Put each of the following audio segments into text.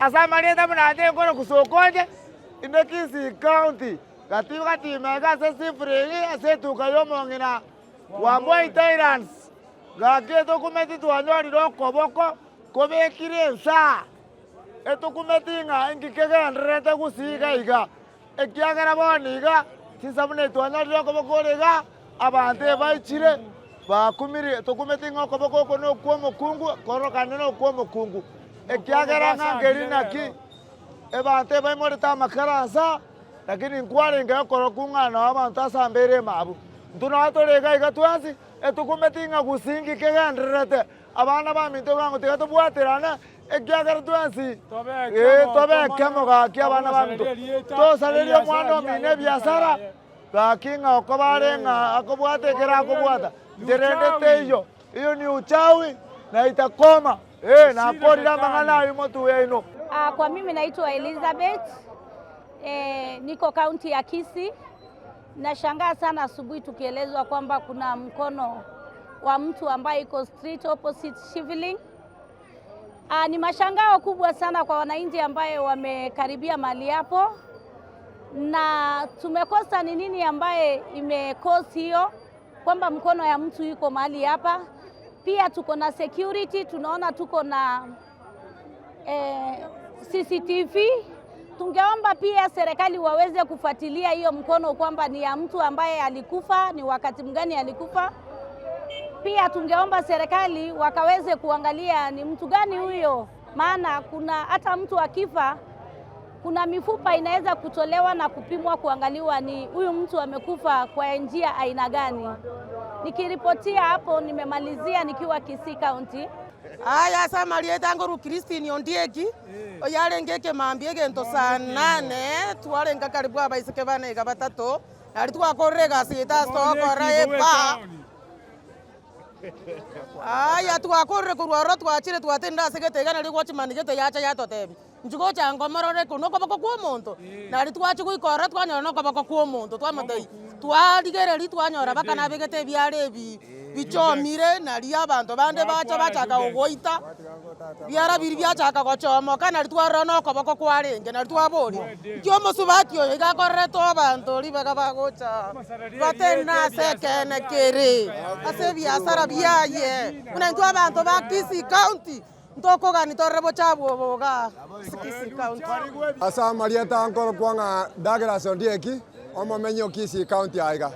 Ase amarieta buna inche nkore gosoka onye, inde Kisii County, gati gati ime iga ase Sifring ase etuka ya omong'ina Wamboi Tailors. Gaki etokumeti twanyorire okoboko kobekire ensaa, etokumeti ng'a inki kegendererete gusii iga iga. Ekiagera bono iga, chinsa buna eye twanyorire okoboko ore iga, abanto ebaichire, bakumire, tokumeti ng'a okoboko oko nokwa omokungu, korokane nokwa omokungu. Ekiagera ng'a nkeri naki, abanto ebaimorete amakara nsa, lakini nkwarenge okoroku ng'a noo abanto ase ambere ime abwo. Intwe noo tore iga iga twensi, etokumeti ng'a gusii nki kegendererete, abana baminto bwango tiga tobwaterane, ekiagera twensi ee tobe ekemo gaki abana baminto, tosarerie omwana omino ebiasara, gaki ng'a okoba are ng'a akobwata ekero akobwata, inche rende teiyo, hiyo ni uchawi na itakoma, ee nakorire amang'ana aywo motwe yaino. Kwa mimi naitwa Elizabeth. Niko kaunti ya Kisii. Nashangaa sana asubuhi tukielezwa kwamba kuna mkono wa mtu ambaye iko street opposite Shivling. Ni mashangao kubwa sana kwa wananchi ambaye wamekaribia mahali hapo, na tumekosa ni nini ambaye imecause hiyo kwamba mkono ya mtu yuko mahali hapa. Pia tuko na security, tunaona tuko na CCTV. Tungeomba pia serikali waweze kufuatilia hiyo mkono kwamba ni ya mtu ambaye alikufa, ni wakati mgani alikufa. Pia tungeomba serikali wakaweze kuangalia ni mtu gani huyo, maana kuna hata mtu akifa kuna mifupa inaweza kutolewa na kupimwa kuangaliwa ni huyu mtu amekufa kwa njia aina gani. Nikiripotia hapo, nimemalizia nikiwa Kisii County. Aya ase amarieta ngoru Christine Ondieki, oyarenge ekemambia egento saa 8, twarenga karibu abaiseke bane iga batato, nari twakorire egasi yaito ase togokora eba. Aya twakorire korwa ororo twachire twatenire ase gete iga nari watchman gete yacha yatotebia, inchuo gocha ngomorore oko nokoboko kwa omonto, nari twachia goika ororo twanyora nokoboko kwa omonto twamotebia, twarigereria twanyora mpaka nabegete ebiara ebi bichomire nari abanto bande bacha bachaka gogoita, biara biria biachaka gochomoka nari twarora nokoboko kwarenge nari twaboria, nki omosubati oyo iga akorerete abanto ribaga bagocha batenene ase ekeene kere, ase ebiasara biaye, buna intwe abanto ba Kisii County, ntokogani torore bochabu obo igaa ase Kisii County. Ase amarieta nkorokwa ng'a Douglas Ondieki, omomenyi o Kisii County aiga.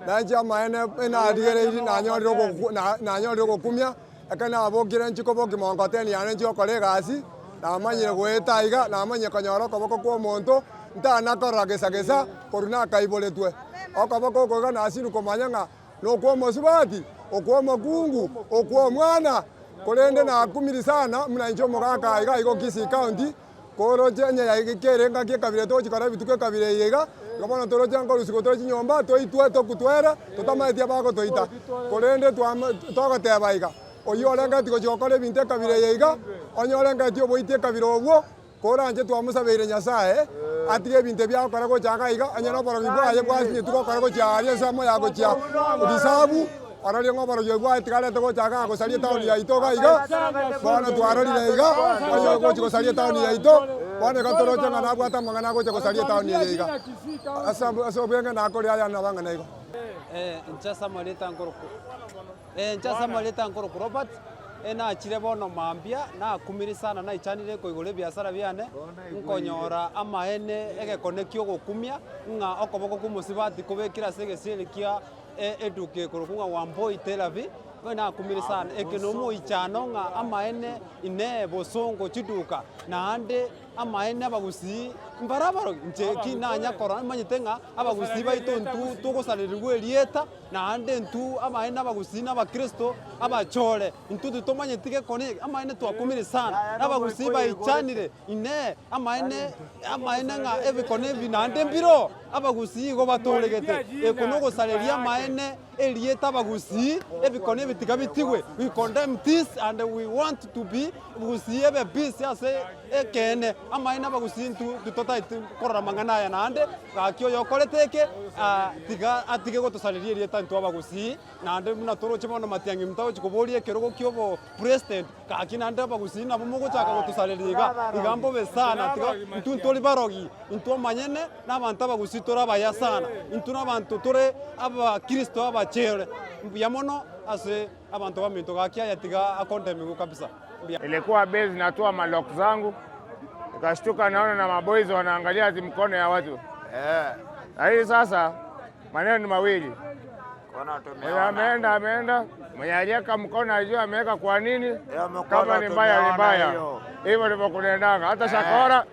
Nainche amaene narigereirie nanyorire ogoku nanyorire ogokumia, ekero nabokire nchie kobokia mokokoteni yane nchie gokora egasi, namanyire goeta iga, namanyire konyora okoboko kwa omonto, ntanakorora gesa gesa korwa nakaiboretwe. Okoboko oko iga nasirwe komanya ng'a nokwa omosubati, okwa omokungu, okwa omwana, korende nakumiri sana buna inche omogaka iga igo Kisii County, koroche onye yaikere engaki ekabira togochi kora ebituko ekabira eye iga, igo bono toroche nkorusia gotore chinyomba toitwe tokutwere, totamanyeti abagotoita. Korende twama togoteba iga, oyio orengeti gochia gokora ebinto ekabira eye iga, onye orengeti oboiti ekabira obwo, koranche twamosabeire Nyasaye, atige ebinto ebi agokora gocha iga iga, onye na oborogi bwaye bwasinyetwe gokora gochia aria ensemo ya gochia risabu, ororie ng'a oborogi obwo bwaye tiga arete gocha igaa gosaria etaoni yaito iga iga, bono twarorire iga, onye ogochi gosaria etaoni yaito, bono iga toroche ng'a nabwate amang'ana agocha gosaria etaoni eye iga. Ase ase obwenge nakoria aya nabang'ana igo. Inche ase amarieta nkorokwa inche ase amarieta nkorokwa Robert, nachire bono mambia, nakumire sana naichanire koigora ebiasara biane, nkonyora amaene egekone kia ogokumia, ng'a okoboko kwa omosubati kobekire ase egesieri kia eduka ekorokwa ng'a Wamboi Therapy, bono nakumire sana. Eke na omoichano ng'a amaene inee bosongo chiduka, naende amaene abagusii mbare abarogi, inche eki nanya korora nimanyete ng'a abagusii baito intwe togosarerigwa erieta, naende intwe amaene abagusii na abakristo abachore, intwe titomanyeti gekone eke, amaene twakumire sana, na abagusii baichanire inee amaene amaene ng'a ebikone ebi naende mbiroo. Abagusii igo batoregete, eko nogosareria amaene erieta abagusii, ebikone ebi tiga bitigwe, we condemn this and we want to be gusii ebe peace ase. Ekene amaina bagusintu tutotaiti korora mang'ana aya naende gaki oyo okorete eke tiga atige gotosareria erieta intwe abagusii naende buna toroche bono Matiang'i mtagochi koboria ekerogo kia obo president gaki naende abagusii nabo mogochaka gotosareria iga iga mbobe sana tiga intwe ntori barogi intwe omanyene na abanto abagusii tore abaya sana intwe na abanto tore abakristo abachere mbuya mono ase abanto baminto gaki aya tiga akondemiwe kabisa. Ilikuwa base natoa malok zangu, nikashtuka naona na maboys wanaangalia ati mkono ya watu. Na hii sasa maneno ni mawili, mwenye ameenda ameenda, mwenye aliweka mkono ajua ameweka kwa nini, kama ni mbaya ni mbaya. Hivyo ndivyo kunaendanga. Hata Shakora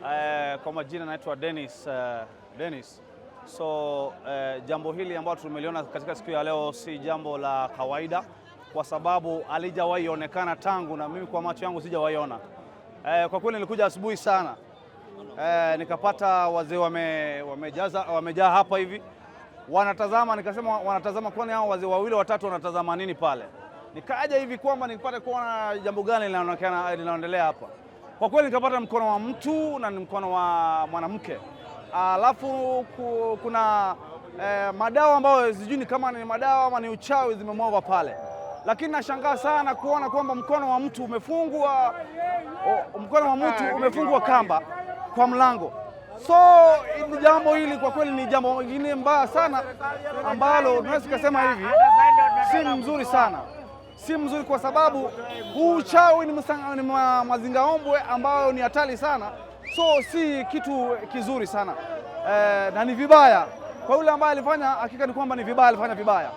Kwa majina naitwa Dennis, Dennis. So jambo hili ambalo tumeliona katika siku ya leo si jambo la kawaida kwa sababu halijawahi onekana tangu, na mimi kwa macho yangu sijawahi ona. Kwa kweli nilikuja asubuhi sana, nikapata wazee wamejaa hapa hivi wanatazama, nikasema wanatazama, kwani hao wazee wawili watatu wanatazama nini pale? Nikaja hivi kwamba nipate kuona jambo gani linaonekana linaendelea hapa. Kwa kweli nikapata mkono wa mtu na ni mkono wa mwanamke, alafu kuna madawa ambayo sijui ni kama ni madawa ama ni uchawi zimemwagwa pale, lakini nashangaa sana kuona kwamba mkono wa mtu umefungwa, mkono wa mtu umefungwa kamba kwa mlango. So jambo hili kwa kweli ni jambo lingine mbaya sana ambalo tunaweza kusema hivi si mzuri sana, si mzuri kwa sababu huu uchawi ni mazingaombwe ambayo ni hatari sana, so si kitu kizuri sana, na ni vibaya kwa yule ambaye alifanya. Hakika ni kwamba ni vibaya, alifanya vibaya.